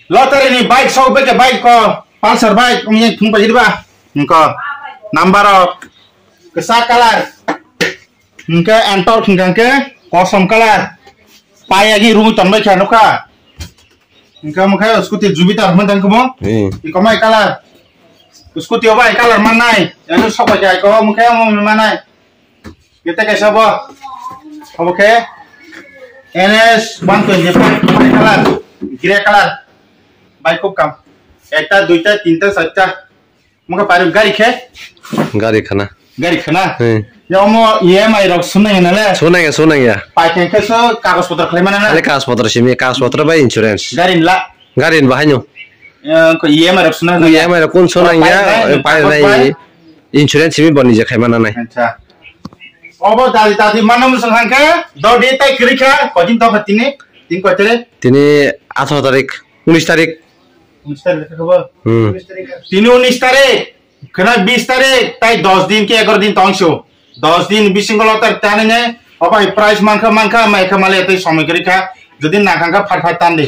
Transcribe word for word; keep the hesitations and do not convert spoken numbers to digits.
Lottery ni bike sok beke bike ko Pulsar bike ong yang thung pagi ba. Engko number of kesa color. Engke entor engke kosom color. Pai agi rung ton bai kha nokha. Engke mo khe scooty Jupiter man tang kumo. Hmm. Iko mai color. Scooty o bai color manai. Eno sok bai ko mo khe mo manai. Gete kaisa bo. Obo khe N S one twenty-five color, grey color. Bai khub kam. Ekta, duita, tinta, charta. Mokhe pairok gari khe? Gari khana. Gari khana? Hmm. Ya omo E M I rok sunai na le? Sunai ya, sunai ya. Pai khe khe so kagoj potro khlai mana na? Khali kagoj potro simi, kagoj potro bai insurance. Gari ni la? Gari ni bahai no. Eh, ko E M I rok sunai na? E M I rok kun sunai ya, pai nai, pai nai. Insurance simi bo nije khai mana nai. Acha. Obo dadi dadi mano musung hangke, do de tai kiri kha, kojin to tini, tin ko tere? Tini atharo tarik, unis tarik. Unis tarik kha bo? Hmm. Tini unis tarik, khana bis tarik, tai dos din ke egaro din tongsu. Dos din bisingo lotar tani ne, obo hai price mankha mankha, mai kha male tai somoi kiri kha, jodi na khangkha phar phar tan di.